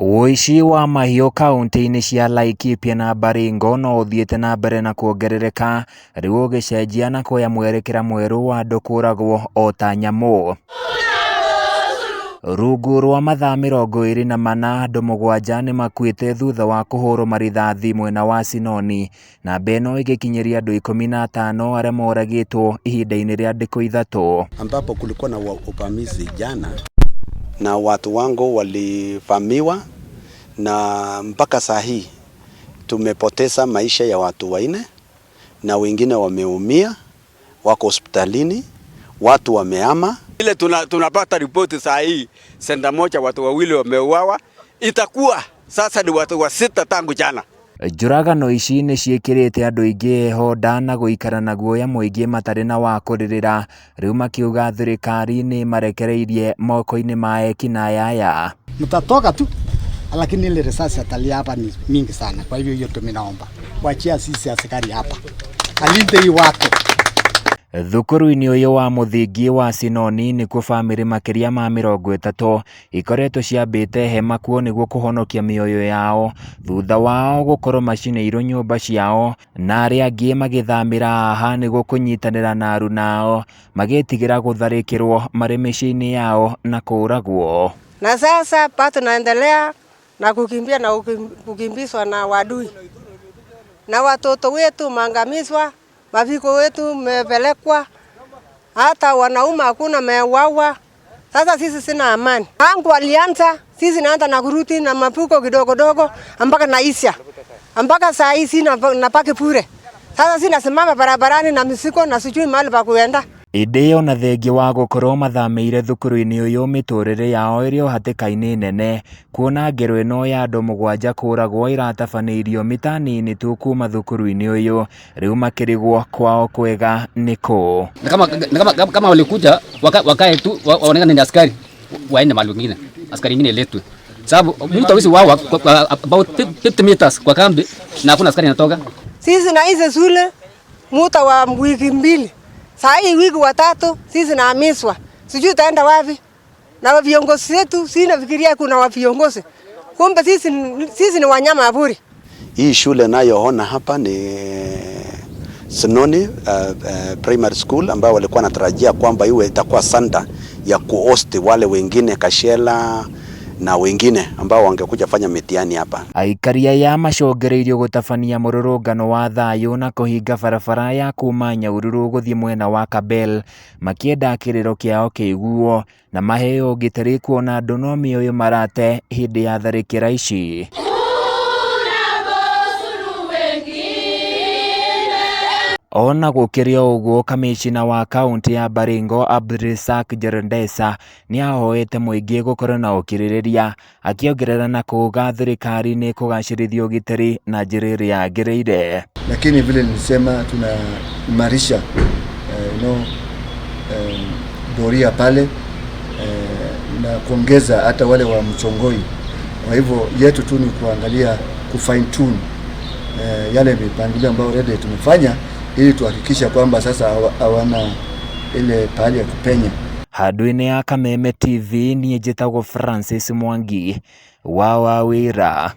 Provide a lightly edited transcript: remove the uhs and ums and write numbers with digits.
Ũici wa mahiũ kauntĩ-inĩ cia Laikipia na Baringo no ũthiĩte na mbere na kuongerereka, rĩu ũgĩcenjia na kuoya mwerekera mwerũ wa andũ kũragwo o ta nyamũ. Rungu rwa mathaa 24 andũ 7 nĩmakuĩte thutha wa kũhũrwo marĩthathi mwena wa Sinoni, namba ĩno ĩgĩkinyĩria andũ 15 arĩa moragĩtwo ihinda-inĩ rĩa ndikũ 3. Ambapo kulikuwa na uvamizi jana na watu wangu walivamiwa na mpaka saa hii tumepoteza maisha ya watu 4 na wengine wameumia, wako hospitalini, watu wamehama. Ile tunapata ripoti saa hii senta moja watu 2 wameuawa, itakuwa sasa ni watu 6 tangu jana. Njũragano ici nĩ ciĩkĩrĩte andũ aingĩ heho nda na gũikara na guoya mũingĩ matarĩ na wa kũrĩrĩra, rĩu makiuga thirikari nĩ marekereirie moko-inĩ ma ekinaĩ aya. Mtatoka tu, lakini ile risasi atalia hapa ni mingi sana. Kwa hivyo hiyo tumenaomba wachia sisi askari hapa alinde hii watu. Thukuru-inĩ ũyũ wa mũthingi wa Sinoni nĩkuo bamĩrĩ makĩria ma 30 ikoretwo ciambĩte hema kuo nĩguo kũhonokia mĩoyo yao thutha wao gũkorwo macinĩirwo nyũmba ciao na arĩa angĩ magĩthamĩra haha nĩguo kũnyitanĩra na aruna ao magĩtigĩra gũtharĩkĩrwo marĩ mĩciĩ-inĩ yao na kũũragwo. Na sasa bado naendelea na kukimbia na kukimbizwa na wadui na watoto wetu mangamizwa, maviko wetu mepelekwa, hata wanaume hakuna meuawa. Sasa sisi sina amani. Tangu walianza sisi naanza na kurudi na mafuko kidogo dogo mpaka naisha. Mpaka saa hii sina napaki bure. Sasa sina simama barabarani na misiko na sijui mahali pa kuenda. Ĩndĩ ona thengia wa gũkorwo mathamĩire thukuru-inĩ ũyũ mĩtũrĩre yao ĩrĩ o hatĩka-inĩ nene kuona ngero ĩno ya andũ 7 kũragwo ĩratabanĩirio mita nini tu kuma thukuru-inĩ ũyũ, rĩu makĩrigwo kwao kwega nĩ kũ. Na kama walikuja wakae tu waonekane ni askari waende mahali kwingine, askari mwingine iletwe, sababu mtu hawezi wawa kwa about 50 meters kwa kambi na hakuna askari anatoka. Sisi na hizo shule muda wa wiki 2, saa hii wiki wa 3 sisi nahamishwa, sijui taenda wapi. Na viongozi wetu sina fikiria kuna wa viongozi, kumbe sisi ni wanyama pori. Hii shule nayoona hapa ni Sinoni Primary School ambao walikuwa wanatarajia kwamba iwe itakuwa center ya kuhost wale wengine Kashela na wengine ambao wangekuja fanya mitihani hapa. Aikari aya macongereirio gũtabania mũrũrũngano wa thayũ na kũhinga barabara ya kuma Nyahururu gũthiĩ mwena wa Kabel makĩenda kĩrĩro kĩao kĩiguo na maheo ũgitĩri kuona andũ no mĩoyo marate hĩndĩ ya tharĩkĩra ici. Ona gũkĩrĩ o ũguo, kamĩcina wa kaũntĩ ya Baringo Abdulrazak Jerendesa nĩahoete mũingĩ gũkorwo na ũkirĩrĩria, akĩongerera na kuuga thirikari nĩ ĩkũgacĩrithia ũgitĩri na njĩra ĩrĩa yagĩrĩire. Lakini vile nilisema tunaimarisha doria pale na kuongeza hata wale wa mchongoi. Kwa hivyo yetu tu ni kuangalia ku fine tune yale mipangilio ambayo already tumefanya ili tuhakikisha kwamba sasa hawana ile pahali ya kupenya. Handũ-inĩ ya Kameme TV niĩ njĩtagwo Francis Mwangi wa Wawĩra.